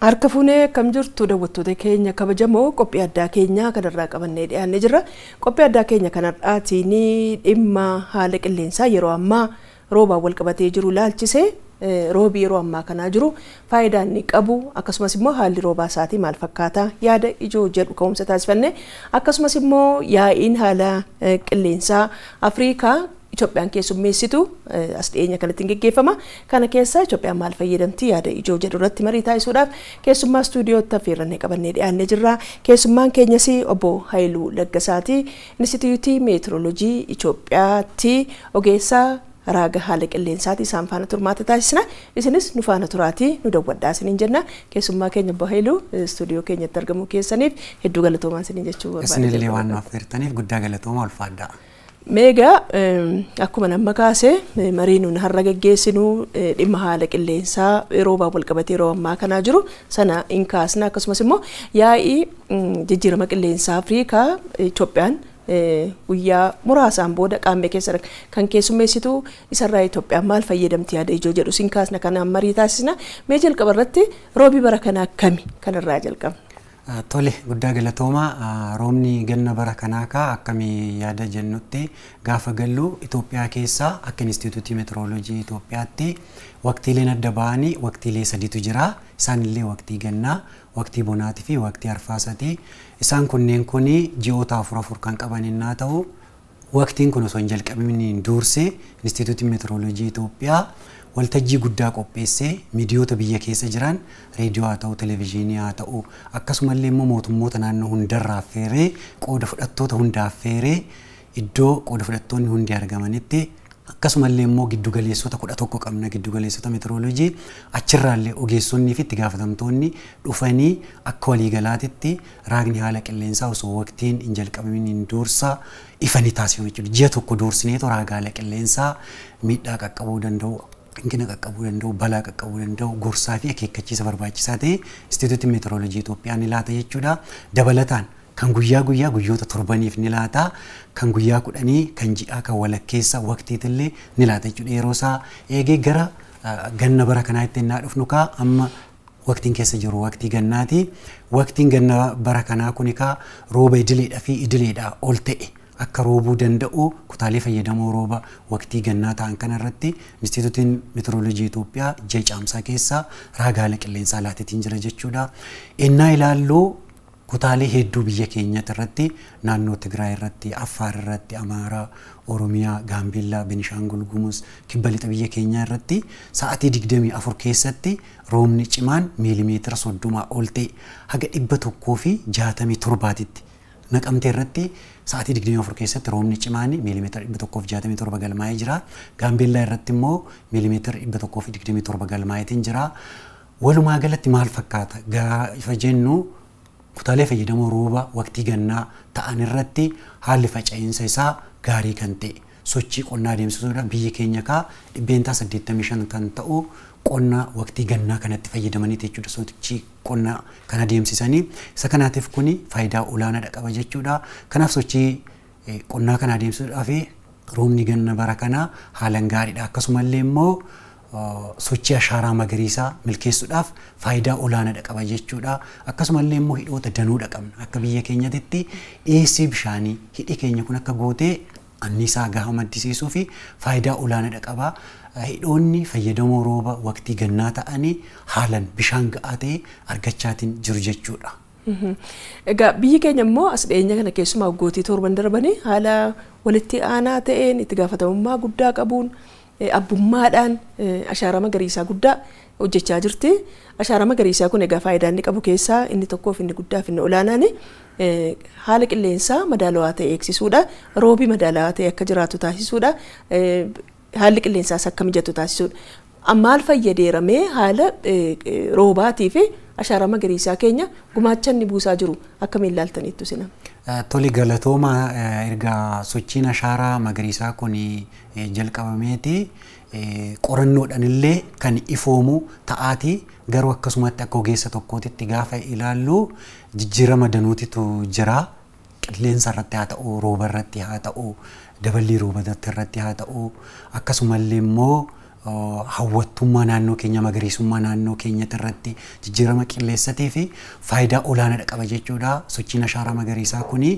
Harka fuunee akkam jirtu daawwattoota keenya kabajamoo qophii addaa keenya kanarraa qabannee dhiyaannee jirra. Qophii addaa keenya kanarraatiin dhimma haala qilleensaa yeroo ammaa roobaan wal qabatee jiru laalchisee roobii yeroo ammaa kanaa jiru faayidaa inni qabu akkasumas immoo haalli roobaa isaatii maal fakkaata yaada ijoo jedhu ka'umsa taasifannee akkasumas immoo yaa'iin haala qilleensaa Afriikaa Itoophiyaan keessummeessitu as dhiyeenya kanatti geggeeffama. Kana keessa Itoophiyaan maal fayyadamti yaada ijoo jedhu irratti marii taasisuudhaaf keessummaa istuudiyootti affeerrannee qabannee dhiyaannee jirra. Keessummaan keenyas obbo Haayiluu Laggasaati. Inistituutii Meetirooloojii Itoophiyaatti ogeessa raaga haala qilleensaati. Isaan faana turmaata taasisna. Isinis nu faana turaatii nu daawwadhaa isiniin jenna. Keessummaa keenya obbo Haayiluu istuudiyoo keenyatti argamuu keessaniif hedduu galatoomaa isiniin jechuu barbaada. Isinillee waan nu affeertaniif guddaa galatoomaa, ulfaadhaa. Meegaa akkuma nama kaase marii nuun har'a geggeessinu dhimma haala qilleensaa roobaan wal qabatee yeroo ammaa kanaa jiru sana hin kaasna, akkasumas immoo yaa'ii jijjiirama qilleensaa Afriikaa Itoophiyaan guyyaa muraasaan booda qaammee keessa kan keessummeessitu isarraa Itoophiyaan maal fayyadamti yaada ijoo jedhu sin kaasna, kanaan marii taasisna. Mee jalqaba irratti roobii bara kanaa akkami kanarraa jalqabna? Tole, guddaa galatooma. Roobni ganna bara kanaa kaa akkamii yaada jennutti gaafa gallu, Itoophiyaa keessaa akka Inistituutii Meetirooloojii Itoophiyaatti waqtiileen adda ba'anii waqtiilee sadiitu jira. Isaanillee waqtii gannaa, waqtii bonaatii fi waqtii arfaasaati. Isaan kunneen kuni ji'oota afur afur kan qaban innaa ta'u, waqtiin kun osoo hin jalqabamiin dursee Inistituutiin Meetirooloojii Itoophiyaa waltajjii guddaa qopheessee miidiyoota biyya keessa jiran, reediyoo haa ta'u, televezyiinii haa ta'u, akkasumallee immoo mootummoota naannoo hundarraa affeeree, qooda fudhattoota hunda affeeree, iddoo qooda fudhattoonni hundi argamanitti, akkasumallee immoo giddugaleessota 11 qabna, giddugaleessota meetirooloojii, achirraallee ogeessonnii fi itti gaafatamtoonni dhufanii akka waliigalaatitti raagni haala qilleensaa osoo waqtiin hin jalqabamiin dursa ifa ni taasifamu jechuudha. Ji'a tokko dursineetu raaga haala qilleensaa miidhaa qaqqabuu danda'u, hanqina qaqqabuu danda'u, balaa qaqqabuu danda'u, gorsaa fi akeekkachiisa barbaachisaa ta'e Inistituutiin Meetirooloojii Itoophiyaa ni laata jechuudha. Dabalataan kan guyyaa guyyaa guyyoota torbaniif ni laata, kan guyyaa 10, kan ji'aa, kan walakkeessa waqtiitillee ni laata jechuudha. Yeroo isaa eegee gara ganna bara kanaa itti innaa dhufnu kaa, amma waqtiin keessa jiru waqtii gannaati. Waqtiin ganna bara kanaa kuni kaa rooba idileedhaa fi idileedhaa ol ta'e akka roobuu danda'u kutaalee fayyadamoo rooba waqtii gannaa ta'an kanarratti Inistituutiin Meetirooloojii Itoophiyaa ji'a Caamsaa keessa raaga haala qilleensaa laateetiin jira jechuudha. Innaa ilaallu kutaalee hedduu biyya keenyatti irratti, naannoo Tigraay irratti, Affaar irratti, Amaaraa, Oromiyaa, Gaambeellaa, Benishaangul Gumuz, kibba lixa biyya keenyaa irratti sa'aatii 24 keessatti roobni cimaan miilimeetira 30 ol ta'e haga 167tti, Naqamtee irratti sa'aatii 24 keessatti roobni cimaan miilimeetira 167 galmaa'ee jira. Gaambeellaa irratti immoo miilimeetira 127 galmaa'eetiin jira. Walumaa galatti maal fakkaata? Gaafa jennu kutaalee fayyadamoo rooba waqtii gannaa ta'an irratti haalli faca'insa isaa gaarii kan ta'e sochii qonnaa adeemsisuudhaaf, biyyi keenya kaa 85% kan ta'u qonna waqtii gannaa kanatti fayyadamanii jechuudha, sochii qonnaa kan adeemsisanii. Isa kanaatiif kuni faayidaa olaanaadha qaba jechuudha. Kanaaf sochii qonnaa kana adeemsisuudhaaf roobni ganna bara kanaa haalan gaariidha. Akkasumallee immoo sochii ashaaraa magariisaa milkeessuudhaaf faayidaa olaanaadha qaba jechuudha. Akkasumallee immoo hidhoota danuudha qabna. Akka biyya keenyatti dhiyeessii bishaanii hidhi keenya kun akka gootee anniisaa gahaa maddisiisuu fi faayidaa olaanaadha qaba. Hidhoonni fayyadamoo rooba waqtii gannaa ta'anii haalan bishaan ga'aa ta'e argachaatiin jiru jechuudha. Egaa biyyi keenya immoo as dhiyeenya kana keessumaa waggootii 7 darbanii haala walitti aanaa ta'een, itti gaafatamummaa guddaa qabuun, abbummaadhaan ashaaraa magariisaa guddaa hojjechaa jirti. Ashaaraa magariisaa kun egaa faayidaa inni qabu keessaa inni tokkoof inni guddaa fi inni olaanaan haala qilleensaa madaalawaa ta'e eegsisuudha. Roobii madaalawaa ta'e akka jiraatu taasisuudha. Haalli qilleensaas akka mijatu taasisuudha. Maal fayyadeeramee haala roobaatii fi ashaaraa magariisaa keenya gumaacha inni buusaa jiru akkamiin ilaaltaniittu sina? Tole, galatooma. Erga sochiin ashaaraa magariisaa kun jalqabameeti qorannoodhaan illee kan ifoomu ta'aati, garuu akkasumatti akka ogeessa tokkootitti gaafa ilaallu jijjiirama danuutitu jira. Qilleensa irratti haa ta'u, rooba irratti haa ta'u, daballii rooba irratti haa ta'u, akkasumallee immoo hawwattummaa naannoo keenya, magariisummaa naannoo keenyatti irratti jijjiirama qilleensaatii fi faayidaa olaanaadha qaba jechuudha. Sochiin ashaaraa magariisaa kuni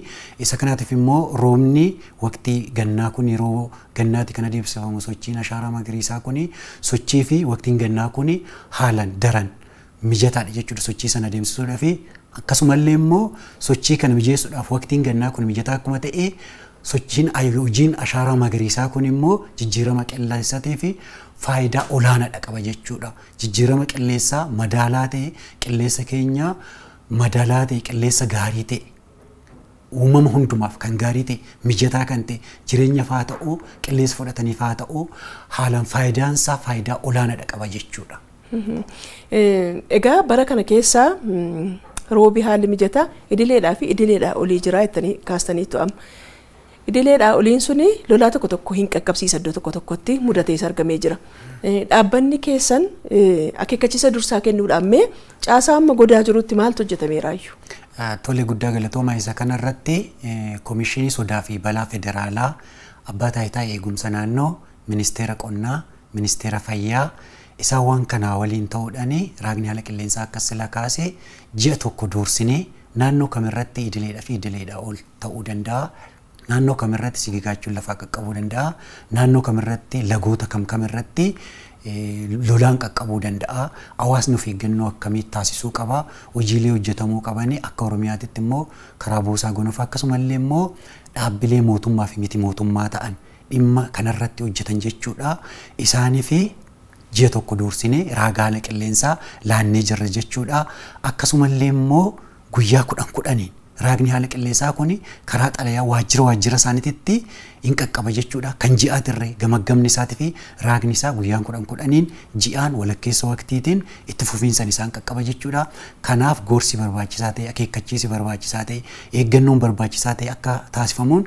isa kanaatiif immoo roobni waqtii gannaa kun yeroo gannaatti kan adeemsifamu sochiin ashaaraa magariisaa kuni sochii fi waqtiin gannaa kuni haalaan daran mijataadha jechuudha sochii sana adeemsisuudhaaf. Akkasumallee immoo sochii kana mijeessuudhaaf waqtiin gannaa kun mijataa akkuma ta'e sochiin hojiin ashaaraa magariisaa kun immoo jijjiirama qilleensaatii fi faayidaa olaanaadha qaba jechuudha. Jijjiirama qilleensaa madaalaa ta'e, qilleensa keenya madaalaa ta'e, qilleensa gaarii ta'e, uumama hundumaaf kan gaarii ta'e, mijataa kan ta'e, jireenya faa ta'uu, qilleensa fudhatanii faa ta'uu haalaan faayidaan isaa faayidaa olaanaadha qaba jechuudha. Egaa bara kana keessa roobi haalli mijataa idileedhaa fi idileedhaa olii jira jettanii kaastaniitu amma. Idileedhaa oliin suni lolaa tokko tokko hin qaqqabsiisa, iddoo tokko tokkotti mudatees argamee jira. Dhaabbanni keessan akeekkachiisa dursaa kennuudhaan mee caasaa amma godaa jirutti maaltu hojjetameeraayyuu? Tole, guddaa galatooma. Isa kanarratti Komishinii Sodaa fi Balaa Federaalaa, Abbaa Taayitaa Eegumsa Naannoo, Ministeera Qonnaa, Ministeera Fayyaa isaan waan kanaa waliin ta'uudhaan raagni haala qilleensaa akkas sila kaase ji'a tokko duursinee naannoo kamirratti idileedhaa fi idileedhaa ol ta'uu danda'a. Naannoo kamirratti sigigaachuun lafaa qaqqabuu danda'a. Naannoo kamirratti lagoota kam kamirratti lolaan qaqqabuu danda'a. Hawaasni of eeggannoo akkamii taasisuu qaba. Hojiilee hojjetamuu qabani akka Oromiyaatitti immoo karaa buusaa gonofaa akkasumallee immoo dhaabbilee mootummaa fi miti mootummaa ta'an dhimma kanarratti hojjetan jechuudha. Isaanii fi ji'a tokko duursinee raaga haala qilleensaa laannee jirra jechuudha. Akkasumallee immoo guyyaa 10 10iin raagni haala qilleensaa kun karaa xalayaa waajjira waajjira isaaniitti hin qaqqaba jechuudha. Kan ji'aatirree gamaggamni isaatii fi raagni isaa guyyaan 10 10iin ji'aan walakkeessa waqtiitiin itti fufiinsan isaan qaqqaba jechuudha. Kanaaf gorsi barbaachisaa ta'e, akeekkachiisi barbaachisaa ta'e, eeggannoon barbaachisaa ta'e akka taasifamuun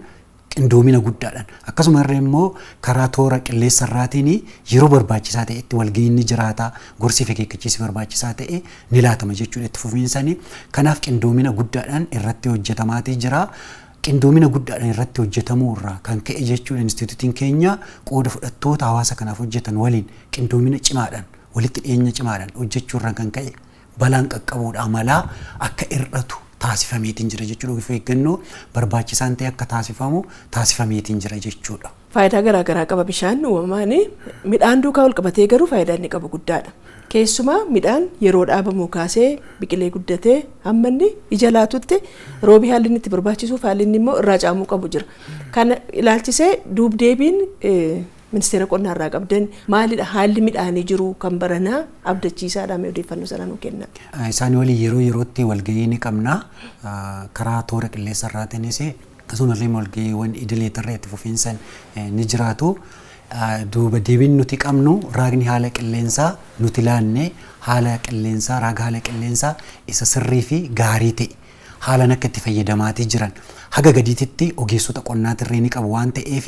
qindoomina guddaadhaan akkasumallee immoo karaa toora qilleensa irraatiin yeroo barbaachisaa ta'etti walga'iin ni jiraata, gorsii fi akeekkachiisi barbaachisaa ta'e ni laatama jechuudha itti fufiinsanii. Kanaaf qindoomina guddaadhaan irratti hojjetamaatii jira. Qindoomina guddaadhaan irratti hojjetamuu irraa kan ka'e jechuudha instituutiin keenya qooda fudhattoota hawaasa kanaaf hojjetan waliin qindoomina cimaadhaan walitti dhiyeenya cimaadhaan hojjechuu irraa kan ka'e balaan qaqqabuudha malaa akka hir'atu taasifameetiin jira jechuudha. Of eeggannoo barbaachisaan ta'e akka taasifamu taasifameetiin jira jechuudha. Faayidaa garaa garaa qaba bishaan uumamaan, midhaan duukaa wal qabatee garuu faayidaa inni qabu guddaadha. Keessumaa midhaan yeroo dhaabamu kaasee biqilee guddatee hamma inni ija laatutti roobii haalli inni itti barbaachisuuf haalli inni immoo irraa caamuu qabu jira. Kana ilaalchisee duub-deebiin ministeera qonnaa irraa qabdan maalidha? Haalli midhaanii jiru kan baranaa abdachiisaadha, mee odeeffannoo sana nuu kenna. Isaan waliin yeroo yerootti walgahii ni qabna. Karaa toora qilleensa irraatiinis akkasumallee walgahiiwwan idileetirra itti fufiinsan ni jiraatu. Duuba deebiin nuti qabnu raagni haala qilleensaa nuti laanne haala qilleensaa raaga haala qilleensaa isa sirrii fi gaarii ta'e haalaan akka itti fayyadamaatii jiran haga gadiititti ogeessota qonnaatirree ni qabu waan ta'eef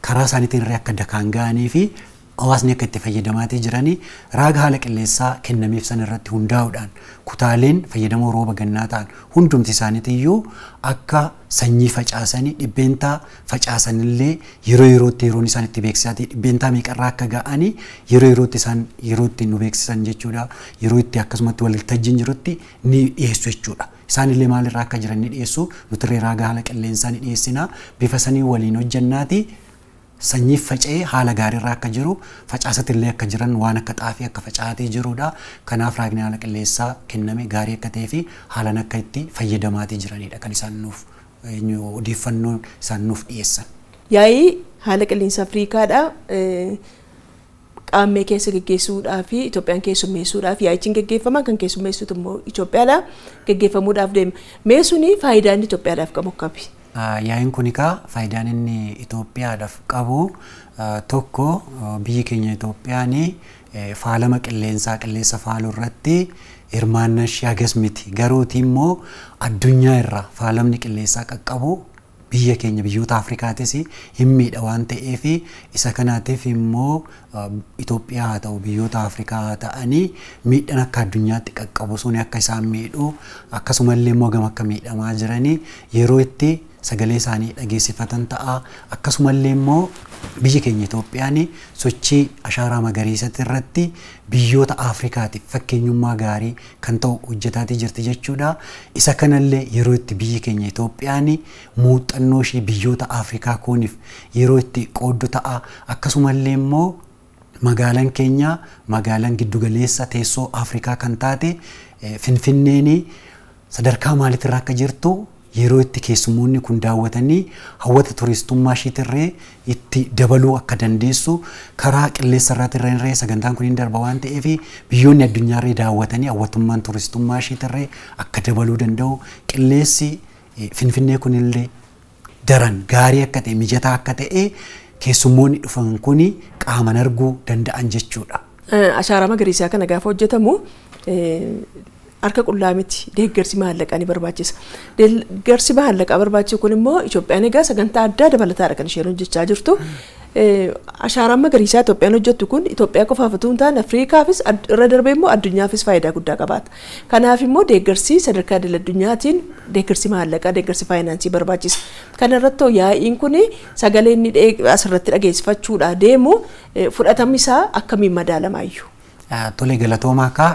karaa isaaniitiin irree akka dakaan ga'anii fi hawaasni akka itti fayyadamaatii jiranii raaga haala qilleensaa kennameef san irratti hundaa'uudhaan kutaaleen fayyadamoo rooba gannaa ta'an hundumti isaaniitiyyuu akka sanyii facaasanii dhibbeentaa facaasanillee yeroo yerootti yeroon isaan itti beeksisaatii dhibbeentaa meeqarraa akka ga'anii yeroo yerootti isaan yeroo itti nu beeksisan jechuudha. Yeroo itti akkasumatti waltajjiin jirutti ni dhiyeessu jechuudha. Isaanillee maalirraa akka jiran ni dhiyeessu, nutirree raaga haala qilleensaa ni dhiyeessina, bifa sanii waliin hojjennaati. Sanyii faca'ee haala gaariirra akka jiru, facaasatillee akka jiran, waan akka xaafii akka facaatee jirudha. Kanaaf raagni haala qilleensaa kenname gaarii akka ta'ee fi haalaan akka itti fayyadamaatii jiranidha kan isaan nuuf odeeffannoo isaan nuuf dhiyeessan. Yaa'ii haala qilleensa Afriikaadha. Qaammee keessa geggeessuudhaa fi Itoophiyaan keessummeessuudhaaf yaa'ichi geggeeffama, kan keessummeessutu immoo Itoophiyaadha, geggeeffamuudhaaf deema. Mee suni faayidaan Itoophiyaadhaaf qabu akkami? Yaa'iin kun egaa faayidaan inni Itoophiyaadhaaf qabu tokko, biyyi keenya Itoophiyaan faalama qilleensaa qilleensa faaluu irratti hirmaannaa ishee hagas miti. Garuuti immoo addunyaa irraa faalamni qilleensaa qaqqabu biyya keenya biyyoota Afrikaatis hin miidha waan ta'eef isa kanaatiif immoo Itoophiyaa haa ta'u biyyoota Afrikaa haa ta'anii miidhaan akka addunyaatti qaqqabu sun akka isaan miidhu akkasumallee immoo gama akka miidhamaa jiranii yeroo itti sagalee isaanii dhageessifatan ta'a. Akkasumallee immoo Biyyi keenya Itoophiyaan sochii ashaaraa magariisatti irratti biyyoota Afrikaatiif fakkeenyummaa gaarii kan ta'u hojjetaatii jirti jechuudha. Isa kanallee yeroo itti biyyi keenya Itoophiyaan muuxannoo ishee biyyoota Afrikaa kooniif yeroo itti qooddu ta'a. Akkasumallee immoo magaalaan keenya magaalaan giddugaleessa teessoo Afrikaa kan taate Finfinneen sadarkaa maaliitirra akka jirtu yeroo itti keessummoonni kun daawwatanii hawwata turistummaa ishiitirree itti dabaluu akka dandeessu karaa qilleensa irraatirree sagantaan kun hin darba waan ta'eef biyyoonni addunyaarree daawwatanii hawwatummaan turistummaa ishiitirree akka dabaluu danda'u qilleensi Finfinnee kunillee daran gaarii akka ta'e mijataa akka ta'e keessummoonni dhufan kun qaaman arguu danda'an jechuudha. Ashaaraa magariisaa kana gaafa hojjetamu harka qullaa miti deeggarsi maallaqaa ni barbaachisa. Deeggarsi maallaqaa barbaachisu kun immoo Itoophiyaan egaa sagantaa addaa dabalataadha kan isheen hojjechaa jirtu. Ashaaraan magariisaa Itoophiyaan hojjettu kun Itoophiyaa qofaaf otoo hin taane Afriikaafis irra darbee immoo addunyaafis faayidaa guddaa qabaata. Kanaaf immoo deeggarsi sadarkaa idil addunyaatiin deeggarsi maallaqaa deeggarsi faayinaansii barbaachisa. Kana irratti yaa'iin kun sagalee inni asirratti dhageessifachuudhaa deemu fudhatamni isaa akkamiin madaalamaayyuu? Tole galatoomaa kaa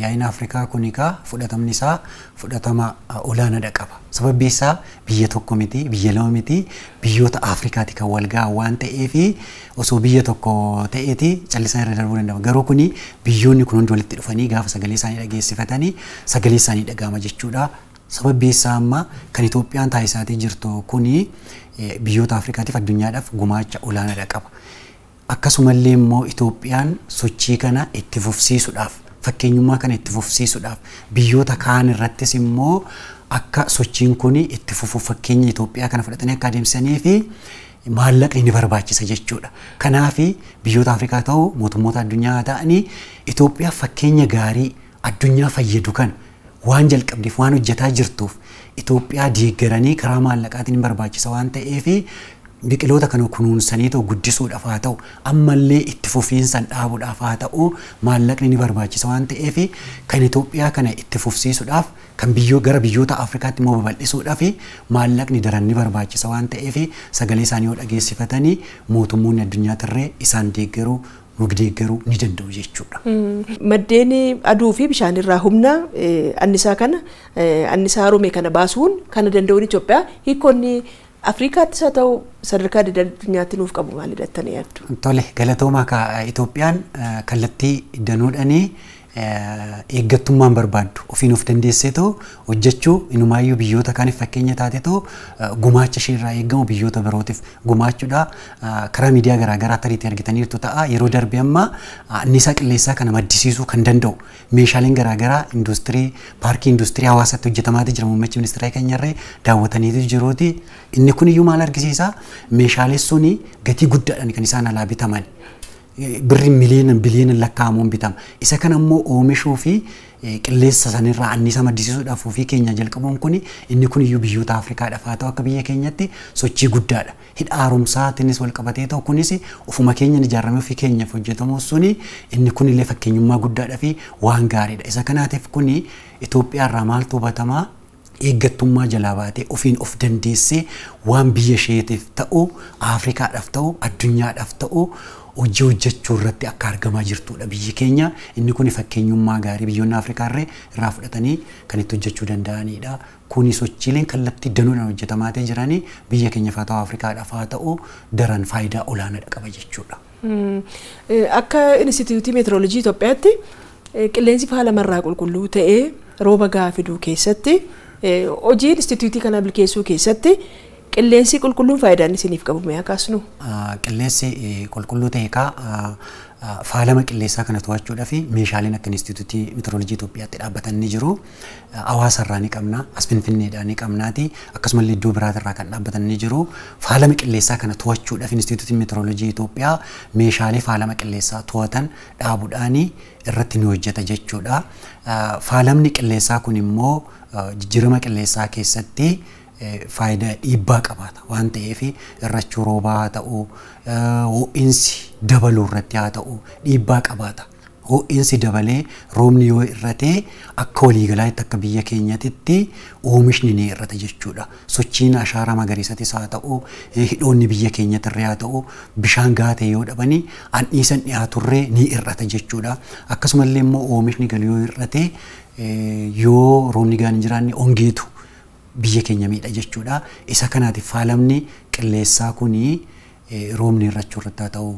yaa'iin Afrikaa kun kaa fudhatamni isaa fudhatama olaanaadha qaba. Sababbi isaa biyya tokko miti, biyya lama miti, biyyoota Afrikaati kan wal gahan waan ta'eef osoo biyya tokko ta'eeti callisaan irra darbuu danda'ama. Garuu kuni biyyoonni kun hundi walitti dhufanii gaafa sagalee isaanii dhageessifatanii sagalee isaanii dhaga'ama jechuudha. Sababbi isaa amma kan Itoophiyaan taasisaatii jirtu kuni biyyoota Afrikaatiif addunyaadhaaf gumaacha olaanaadha qaba. Akkasumallee immoo Itoophiyaan sochii kana itti fufsiisuudhaaf fakkeenyummaa kana itti fufsiisuudhaaf biyyoota kaan irrattis immoo akka sochiin kun itti fufu fakkeenya Itoophiyaa kana fudhatanii akka adeemsisanii fi maallaqni ni barbaachisa jechuudha. Kanaaf biyyoota Afrikaa ta'u mootummoota addunyaa ta'anii Itoophiyaa fakkeenya gaarii addunyaa fayyadu kana waan jalqabdeef waan hojjetaa jirtuuf Itoophiyaa deeggaranii karaa maallaqaatiin ni barbaachisa waan ta'eef biqiloota kana kunuunsanii ta'u guddisuudhaaf haa ta'u ammallee itti fufiinsaan dhaabuudhaaf haa ta'u maallaqni ni barbaachisa waan ta'eef kan Itoophiyaa kana itti fufsiisuudhaaf kan biyyoo gara biyyoota Afrikaatti immoo babal'isuudhaaf maallaqni daran ni barbaachisa waan ta'eef sagalee isaanii yoo dhageessifatanii mootummoonni addunyaatti isaan deeggaruu nu deeggaruu ni danda'u jechuudha. Maddeen aduu fi bishaan irraa humna annisaa kana annisaa haaromee kana baasuun kana danda'uun Itoophiyaa hiikonni Afrikaattis haa ta'u sadarkaa addunyaatti nuuf qabu maalidha jettanii yaaddu? Tole galatoomaa ka Itoophiyaan kallattii danuudhanii eeggattummaan barbaaddu ofiin of dandeesseetoo hojjechuu inumaayyuu biyyoota kaaniif fakkeenya taatetoo gumaacha ishee irraa eegamu biyyoota birootiif gumaachuudha. Karaa miidiyaa garaagaraa tariitii argitaniirtu ta'a. Yeroo darbe amma anniisaa qilleensaa kana maddisiisuu kan danda'u meeshaaleen garaagaraa industirii paarkii industirii hawaasatti hojjetamaatii jira muummichi ministeera keenyarree daawwataniitu jiruuti. Inni kun iyyuu maal argisiisa? Meeshaaleen suni gatii guddaadhaan kan isaan alaa bitaman. Birri miliyoona biliyoona lakkaa'amuun bitama. Isa kana immoo oomishuu fi qilleensa sanirraa anniisaa maddisiisuudhaaf ofii keenya jalqabuun kun inni kun iyyuu biyyoota Afrikaadhaaf haa ta'u akka biyya keenyatti sochii guddaadha. Hidha haaromsaatiinis wal qabatee ta'u kunis ofuma keenyaan ijaaramee ofii keenyaaf hojjetamu suni inni kun illee fakkeenyummaa guddaadhaa fi waan gaariidha. Isa kanaatiif kuni Itoophiyaarraa maaltu hubatamaa? Eeggattummaa jalaa baatee ofiin of dandeessee waan biyya isheetiif ta'u Afrikaadhaaf ta'u addunyaadhaaf ta'u hojii hojjechuu irratti akka argamaa jirtudha biyyi keenya. Inni kun fakkeenyummaa gaarii biyyoonni Afrikaa irraa fudhatanii kan itti hojjechuu danda'anidha. Kuni sochiileen kallattii danuudhaan hojjetamaa jiranii biyya keenyaaf haa ta'u Afrikaadhaaf haa ta'u daran faayidaa olaanaadha qaba jechuudha. Akka Inistituutii Meetirooloojii Itoophiyaatti qilleensi faalamarraa qulqulluu ta'ee rooba gahaa fiduu keessatti hojii inistituutii kana milkeessuu keessatti qilleensi qulqulluun faayidaan isiniif qabu mee kaasnu? Qilleensi qulqulluu ta'e kaa faalama qilleensaa kana to'achuudhaaf meeshaaleen akka Inistituutii Meetirooloojii Itoophiyaatti dhaabbatan ni jiru. Hawaasarraa ni qabna, as Finfinneedhaa ni qabnaati. Akkasumallee iddoo biraatirraa kan dhaabbatan ni jiru. Faalama qilleensaa kana to'achuudhaaf Inistituutiin Meetirooloojii Itoophiyaa meeshaalee faalama qilleensaa to'atan dhaabuudhaan irratti ni hojjeta jechuudha. Faalamni qilleensaa kun immoo jijjiirama qilleensaa keessatti faayidaa dhiibbaa qabaata waan ta'eef irrachuu roobaa haa ta'u ho'iinsi dabaluu irratti haa ta'u dhiibbaa qabaata. Ho'iinsi dabalee roobni yoo hir'ate akka waliigalaatti akka biyya keenyatitti oomishni ni hir'ata jechuudha. Sochiin ashaaraa magariisatis haa ta'u, hidhoonni biyya keenyatirree haa ta'u, bishaan gahaa ta'e yoo dhabani anniisan dhiyaaturree ni hir'ata jechuudha. Akkasumallee immoo oomishni galu yoo hir'ate, yoo roobni gahaan hin jiraanne hongeetu biyya keenya miidha jechuudha. Isa kanaatiif faalamni qilleensaa kuni roobni hir'achuu irratti haa ta'u,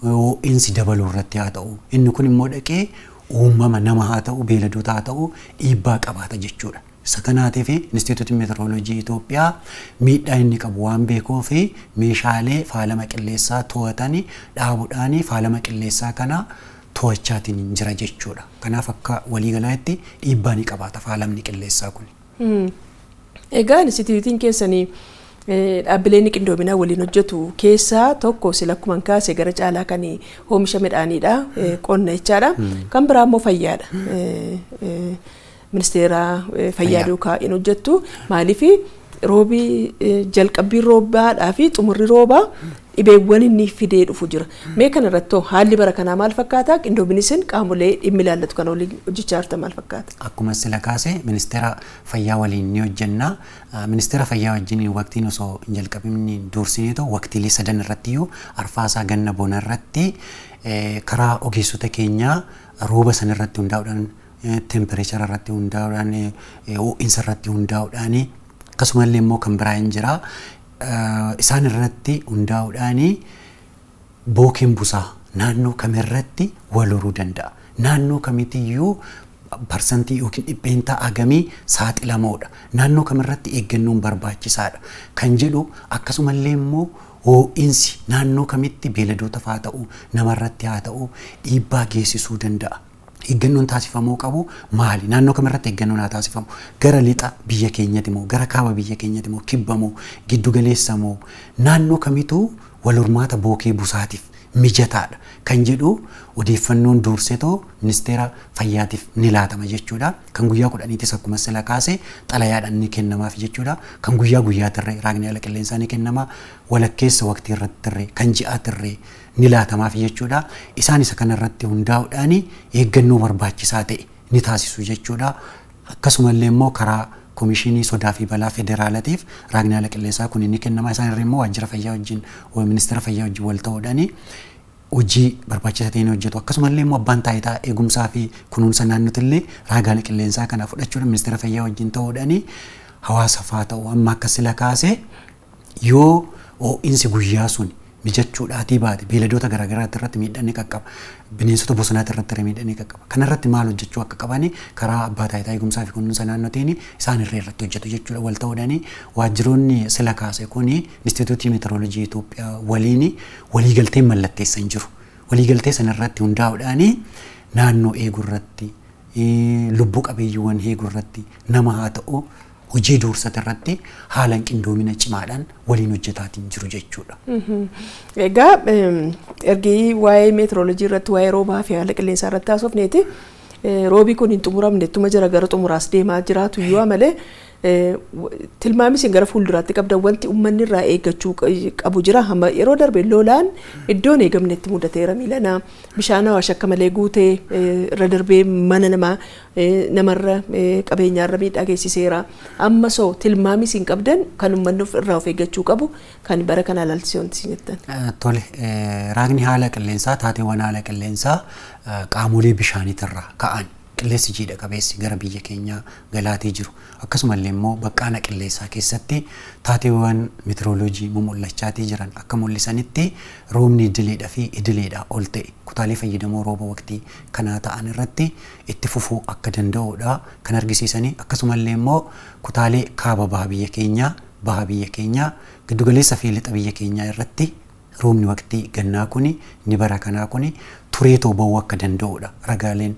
ho'iinsi dabaluu irratti haa ta'u, inni kun immoo dhaqee uumama nama haa ta'u, beeyladoota haa ta'u dhiibbaa qabaata jechuudha. Isa kanaatiif Inistituutiin Meteoroloojii Itoophiyaa miidhaa inni qabu waan beekuuf meeshaalee faalama qilleensaa to'atanii dhaabuudhaan faalama qilleensaa kana to'achaatiin jira jechuudha. Kanaaf akka waliigalaatti dhiibbaa ni qabaata faalamni qilleensaa kun. Egaa inistituutiin keessanii dhaabbileen qindoominaa waliin hojjetu keessaa tokko sila akkuma kaase gara caalaa kan oomisha midhaaniidha, qonna jechaadha. Kan biraa immoo fayyaadha. Ministeera fayyaa duukaa in hojjettu. Maaliif roobii jalqabbiin roobaadhaa fi xumurri roobaa dhibeewwan inni fidee dhufu jira. Mee kana irratti haalli bara kanaa maal fakkaata? Qindoominni isin qaamolee dhimmi ilaallatu kana waliin hojjechaa jirtan maal fakkaata? Akkuma sila kaase ministeera fayyaa waliin ni hojjenna. Ministeera fayyaa wajjin waqtiin osoo hin jalqabin dursineetu waqtiilee sadan irratti iyyuu arfaasaa, ganna, bona irratti karaa ogeessota keenyaa rooba sana irratti hundaa'uudhaan, tempereechara irratti hundaa'uudhaan, ho'iinsa irratti hundaa'uudhaan, akkasumallee immoo kan biraa hin jira. Isaan irratti hundaa'uudhaan bookeen busaa naannoo kamirratti wal horuu danda'a. Naannoo kamitiyyuu parsantii yookiin dhibbeentaa hagamii saaxilamoodha. Naannoo kamirratti eeggannoon barbaachisaadha kan jedhu, akkasumallee immoo ho'iinsi naannoo kamitti beeyladootaaf haa ta'u, namarratti haa ta'u dhiibbaa geessisuu danda'a. Eeggannoon taasifamuu qabu maali? Naannoo kamirratti eeggannoon haa taasifamu? Gara lixa biyya keenyati moo, gara kaaba biyya keenyati moo, kibba moo, giddu galeessa moo, naannoo kamitu wal hormaata bookee busaatiif mijataadha kan jedhu odeeffannoon duursetoo ministeera fayyaatiif ni laatama jechuudha. Kan guyyaa 10tis akkuma sila kaase xalayaadhaan ni kennamaaf jechuudha. Kan guyyaa guyyaatirree raagni haala qilleensaa ni kennama. Walakkeessa waqtii irrattirree kan ji'aatirree ni laatamaaf jechuudha. Isaan isa kanarratti hundaa'uudhaan eeggannoo barbaachisaa ta'e ni taasisu jechuudha. Akkasumallee immoo karaa komishinii sodaa fi balaa federaalaatiif raagni haala qilleensaa kun ni kennama. Isaan irra immoo waajjira fayyaa wajjin, ministeera fayyaa wajjin wal ta'uudhaan hojii barbaachisaa ta'e ni hojjetu. Akkasumallee immoo abbaan taayitaa eegumsaa fi kunuunsa naannootillee raaga haala qilleensaa kana fudhachuudhaan ministeera fayyaa wajjin ta'uudhaan hawaasa faa ta'u amma akka sila kaase yoo ho'iinsi guyyaa sun mijachuudhaatii baate beeyladoota garaagaraatti irratti miidhaan ni qaqqaba. Bineensota bosonaatti irratti miidhaan ni qaqqaba. Kanarratti maal hojjechuu akka qaban karaa abbaa taayitaa eegumsaa fi kunuunsa naannootiin isaan irra irratti hojjetu jechuudha. Wal ta'uudhaan waajjiroonni sila kaase kuni Inistituutii Meteoroloojii Itoophiyaa waliin waliigalteen mallatteessan jiru. Waliigaltee sana irratti hundaa'uudhaan naannoo eeguu irratti, lubbuu qabeeyyiiwwan eeguu irratti, nama haa ta'u hojii dursate irratti haala qindoomina cimaadhaan waliin hojjetaatiin jiru jechuudha. Egaa ergi waa'ee meteoroloojii irratti, waa'ee roobaa fi haala qilleensaa irratti haasofneeti, roobii kun hin xumuramne ittuma jira, gara xumuraas deemaa jiraatu iyyuu malee tilmaami isin gara fuulduraatti qabdan wanti uummanni irraa eeggachuu qabu jira. Hamma yeroo darbe lolaan iddoon eegamnetti mudateera, miilanaa bishaan Awaash akka malee guutee irra darbee mana namaa namarra qabeenyaarra miidhaa geessiseera. Amma soo tilmaami isin qabdan kan uummanni irraa of eeggachuu qabu kan bara kana ilaalchisee wanti isin jettan. Tole, raagni haala qilleensaa taateewwan haala qilleensaa qaamolee bishaaniitirraa ka'an qilleensi jiidha qabeessi gara biyya keenyaa galaatee jiru, akkasumallee immoo baqqaana qilleensaa keessatti taateewwan meteoroloojii mumul'achaatii jiran akka mul'isanitti roobni idileedhaa fi idileedhaa ol ta'e kutaalee fayyadamoo rooba waqtii kanaa ta'an irratti itti fufuu akka danda'udha kan argisiisanii. Akkasumallee immoo kutaalee kaaba baha biyya keenyaa, baha biyya keenyaa, giddugaleessa fi lixa biyya keenyaa irratti roobni waqtii gannaa kuni ni bara kanaa kuni tureetoo ba'uu akka danda'udha ragaaleen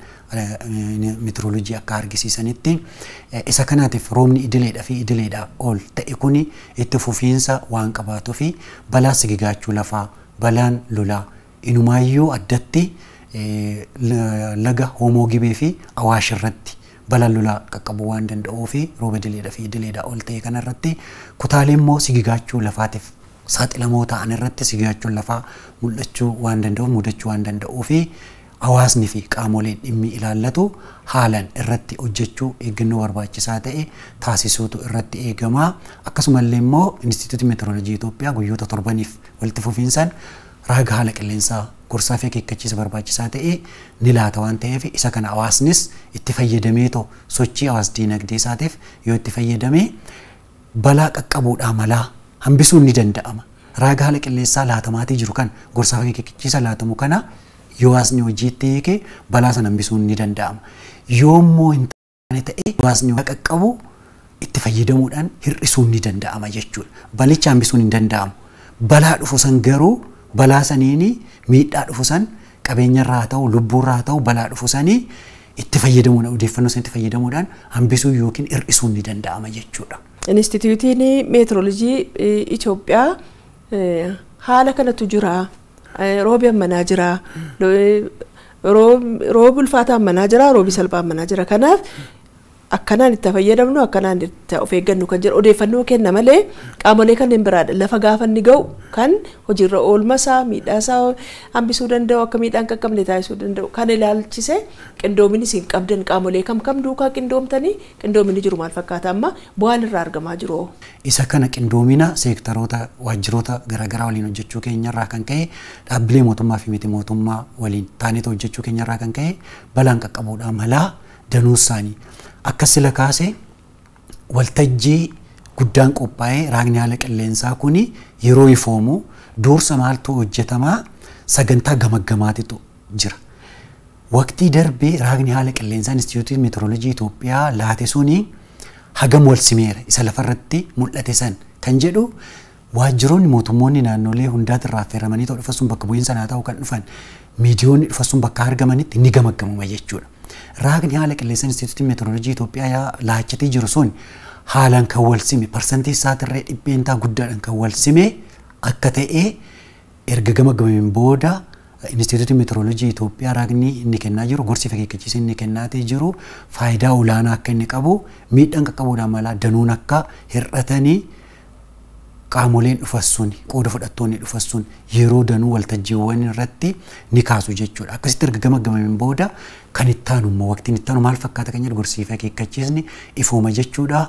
meteoroloojii akka argisiisanitti. Isa kanaatiif roobni idileedhaa fi idileedhaa ol ta'e kuni itti fufiinsa waan qabaatuu fi balaa sigigaachuu lafaa, balaan lolaa, inumaayyuu addatti laga Hoomoo Gibee fi Awaash irratti balaan lolaa qaqqabuu waan danda'uu fi rooba idileedhaa fi idileedhaa ol ta'e kanarratti kutaalee immoo sigigaachuu lafaatiif saaxilamoo ta'an irratti sigigaachuun lafaa mul'achuu waan danda'uuf, mudachuu waan danda'uu fi Hawaasni fi qaamoleen dhimmi ilaallatu haalaan irratti hojjechuu eeggannoo barbaachisaa ta'e taasisuutu irratti eegama. Akkasumallee immoo Inistituutiin Meteoroloojii Itoophiyaa guyyoota 7 walitti fufiinsaan raaga haala qilleensaa gorsaa fi akeekkachiisa barbaachisaa ta'e ni laata waan ta'eef isa kana hawaasnis itti fayyadameetoo sochii hawaas diinagdee isaatiif yoo itti fayyadame balaa qaqqabuudhaa malaa hambisuun ni danda'ama. Raaga haala qilleensaa laatamaatii jiru kan gorsaa fi akeekkachiisa laatamu kana yoo hawaasni hojiitti hiike balaa sana hambisuun ni danda'ama. Yoommoo hin taane ta'e hawaasni qaqqabu itti fayyadamuudhaan hir'isuun ni danda'ama jechuudha. Balicha hambisuun hin danda'amu. Balaa dhufu san garuu balaa saniini miidhaa dhufu san qabeenyarraa haa ta'u lubbuurraa haa ta'u balaa dhufu sanii itti fayyadamuudhaan odeeffannoo san itti fayyadamuudhaan hambisuu yookiin hir'isuun ni danda'ama jechuudha. Inistituutiin Meteoroloojii Itoophiyaa haala kanatu jira. Roobi ammanaa jira. Roobi ulfaataa ammanaa jira. Roobi salphaa ammanaa jira. Kanaaf akkanaan itti fayyadamnu akkanaan itti of eeggannu kan jedhu odeeffannoo kenna malee qaamolee kanneen biraadha. Lafa gaafa inni ga'u kan hojiirra oolmasaa miidhaasaa hambisuu danda'u akka miidhaan qaqqabne taasisuu danda'u kan ilaalchise qindoomini isin qabdan qaamolee kam kam duukaa qindoomtanii qindoomini jiru maal fakkaata amma bu'aan irraa argamaa jiru. Isa kana qindoomina seektaroota waajjiroota garaagaraa waliin hojjechuu keenyarraa kan ka'e dhaabbilee mootummaa fi miti mootummaa waliin taaneeta hojjechuu keenyarraa kan ka'e balaan qaqqabuudhaa malaa danuu isaanii. Akka sila kaase waltajjii guddaan qophaa'ee raagni haala qilleensaa kuni yeroo ifoomu dursa maaltu hojjetamaa sagantaa gamaggamaatitu jira. Waqtii darbee raagni haala qilleensaa Inistituutiin Meteoroloojii Itoophiyaa laate suni hagam wal simeera isa lafarratti mul'ate san kan jedhu waajjiroonni mootummoonni naannolee hundaatirraa affeeramanii ta'u dhufa sun bakka bu'iinsa naa ta'u kan dhufan miidiyoonni dhufa sun bakka argamanitti ni gamaggamama jechuudha. Raagni haala qilleensaa Inistituutiin Meteoroloojii Itoophiyaa laachatee jiru sun haalaan kan wal sime parsantii isaatirree dhibbeentaa guddaadhaan kan wal sime akka ta'e erga gamaggamameen booda Inistituutiin Meteoroloojii Itoophiyaa raagni inni kennaa jiru gorsi fi akeekkachiisni inni kennaatee jiru faayidaa olaanaa akka inni qabu miidhaan qaqqabuudhaan malaa danuun akka hir'atanii qaamoleen dhufan sun qooda fudhattoonni dhufan sun yeroo danuu waltajjiiwwan irratti ni kaasu jechuudha. Akkasitti erga gamaggamameen booda kan itti aanu immoo waqtiin itti aanu maal fakkaata kan jedhu gorsii fi akeekkachiisni ifooma jechuudha.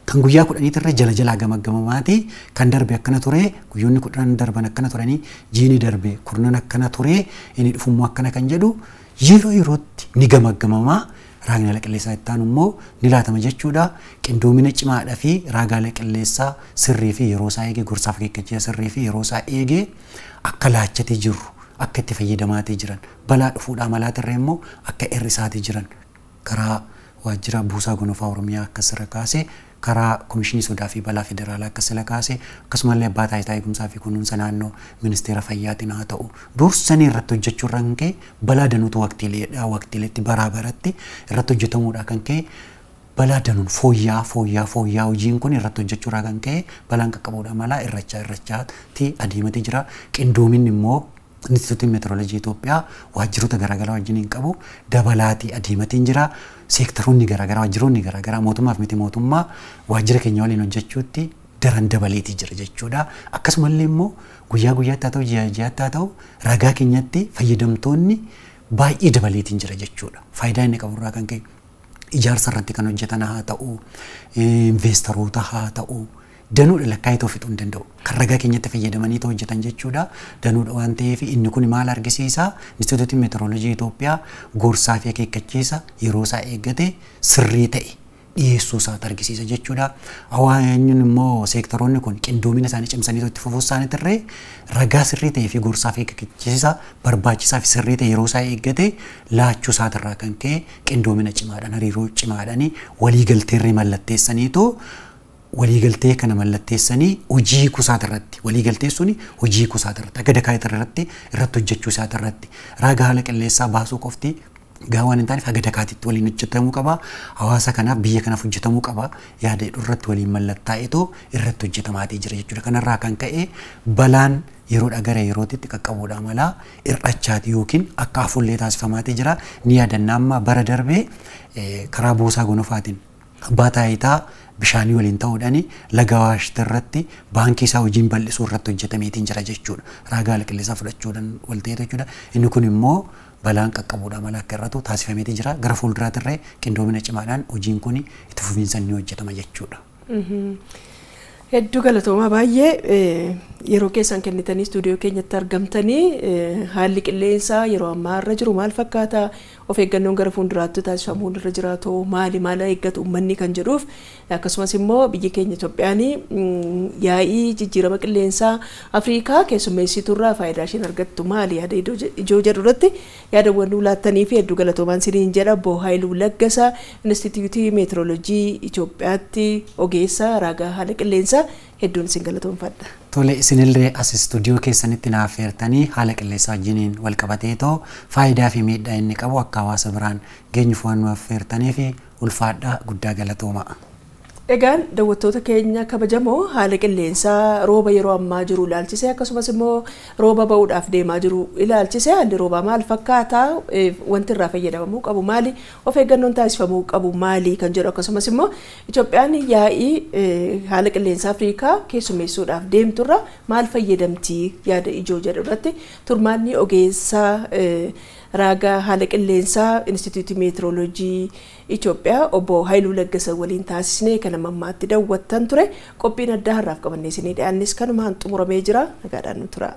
Kan guyyaa 10 irra jala jalaa gamaggamamaati. Kan darbe akkana ture, guyyoonni 10 darban akkana turanii, jiini darbe 10 akkana ture, inni dhufummoo akkana kan jedhu yeroo yerootti ni gamaggamamaa. Raagni haala qilleensaa itti aanu immoo ni laatama jechuudha. Qindoomina cimaadhaa fi raaga haala qilleensaa sirrii fi yeroo isaa eegee gorsaaf akeekkachiisa sirrii fi yeroo isaa eegee akka laachatee jiru akka itti fayyadamaatee jiran balaa dhufuudhaa malaatirra immoo akka hir'isaatii jiran karaa waajjira buusaa gonofaa Oromiyaa akka sirra kaase karaa Komishinii Sodaa fi Balaa Federaalaa akka sila kaase akkasumallee abbaa taayitaa eegumsaa fi kunuunsa naannoo ministeera fayyaatiin haa ta'u dursanii irratti hojjechuu irra kan ka'e balaa danuutu waqtiileedha waqtiileetti baraa baratti irratti hojjetamuudha kan ka'e balaa danuun fooyyaa fooyyaa fooyyaa hojiin kun irratti hojjechuu irraa kan ka'e balaan qaqqabuudha malaa irrachaa irrachaatti adeematee jira. Qindoominni immoo Inistituutiin Meteoroloojii Itoophiyaa waajjiroota garaagaraa wajjin hin qabu dabalaatii adeematiin jira. Seektaroonni garaagaraa waajjiroonni garaagaraa mootummaa fi miti mootummaa waajjira keenya waliin hojjechuutti daran dabaleetii jira jechuudha. Akkasumallee immoo guyyaa guyyaatti haa ta'u ji'a ji'aatti haa ta'u ragaa keenyatti fayyadamtoonni baay'ee dabaleetiin jira jechuudha. Faayidaa inni qaburraa kan ka'e ijaarsa irratti kan hojjetan haa ta'u, investeroota haa ta'u, danuudha lakkaa'ee ta'uu fixuu hin danda'u. Kan ragaa keenyatti fayyadamanii ta'u hojjetan jechuudha. Danuudha waan ta'eef inni kun maal argisiisa? Inistituutiin Meteoroloojii Itoophiyaa gorsaa fi akeekkachiisa yeroo isaa eeggate sirrii ta'e dhiyeessuu isaati argisiisa jechuudha. Hawaasni immoo seektaroonni kun qindoomina isaanii cimsanii itti fufuu isaaniitirree ragaa sirrii ta'ee fi gorsaa fi akeekkachiisa barbaachisaa fi sirrii ta'e yeroo isaa eeggate laachuu isaatirraa kan ka'e qindoomina cimaadhaan hariiroo cimaadhaan waliigalteerree mallatteessaniitu waliigaltee kana mallatteessanii hojii kusaatirratti waliigaltee suni hojii kusaatirratti akka dakaa irratti hojjechuu isaatirratti ragaa haala qilleensaa baasuu qofti gahaa waan hin taaneef haga dakaatitti waliin hojjetamuu qaba. Hawaasa kanaaf biyya kanaaf hojjetamuu qaba. Yaada jedhu irratti waliin mallattaa'eetoo irratti hojjetamaatii jira jechuudha. Kanarraa kan ka'e balaan yeroodhaa gara yerootitti qaqqabuudhaa malaa hir'achaati yookiin akka afullee taasifamaatii jira. Ni yaadanna amma bara darbee karaa buusaa gonofaatiin Abbaa taayitaa bishaanii waliin ta'uudhaan laga Awaash irratti baankii isaa hojiin bal'isuu irratti hojjetameetiin jira jechuudha. Raagaa haala qilleensaa fudhachuudhaan wal ta'eetu jechuudha. Inni kun immoo balaan qaqqabuudha mala akka irratu taasifameetiin jira. Gara fuulduraatirree qindoomina cimaadhaan hojiin kun itti fufiinsaan ni hojjetama jechuudha. Hedduu galatoomaa baay'ee yeroo keessan kennitanii istuudiyoo keenyatti argamtanii haalli qilleensaa yeroo ammaa irra jiru maal fakkaata, of eeggannoon gara fuulduraatti taasifamuun irra jiraatu maali, maal eeggatu uummanni kan jedhuuf, akkasumas immoo biyyi keenya Itoophiyaan yaa'ii jijjiirama qilleensaa Afrikaa keessummeessiturraa faayidaa isheen argattu maali yaada ijoo jedhu irratti yaadawwan nuu laattanii fi hedduu galatoomaan siniin jedha. Obbo Haayiluu Laggasaa, Inistituutii Meetirooloojii Itoophiyaatti ogeessa raagaa haala qilleensaa, hedduun isin galatoomfadha. Tole, isinillee as istuudiyoo keessanitti naaf feertanii haala qilleensaa wajjiniin wal qabatee too faayidaa fi miidhaa inni qabu akka hawaasa biraan geenyuuf waan nu affeertanii fi ulfaadhaa, guddaa galatooma. Egaan daawwattoota keenya kabajamoo, haala qilleensaa rooba yeroo ammaa jiru ilaalchise, akkasumas immoo rooba ba'uudhaaf deemaa jiru ilaalchise, haalli roobaa maal fakkaataa, wanti irraa fayyadamamuu qabu maali, of eeggannoon taasifamuu qabu maali kan jedhu, akkasumas immoo Itoophiyaan yaa'ii haala qilleensaa Afrikaa keessummeessuudhaaf deemturra maal fayyadamtii yaada ijoo jedhu irratti turmaanni ogeessaa raagaa haala qilleensaa Inistituutii Meetirooloojii Itoophiyaa obbo Haayiluu Laggasa waliin taasisnee kan ammaatti daawwattan ture. Qophiin addaa har'aaf qabannee isinii dhiyaannis kanumaan xumuramee jira. Nagaadhaan nu tura.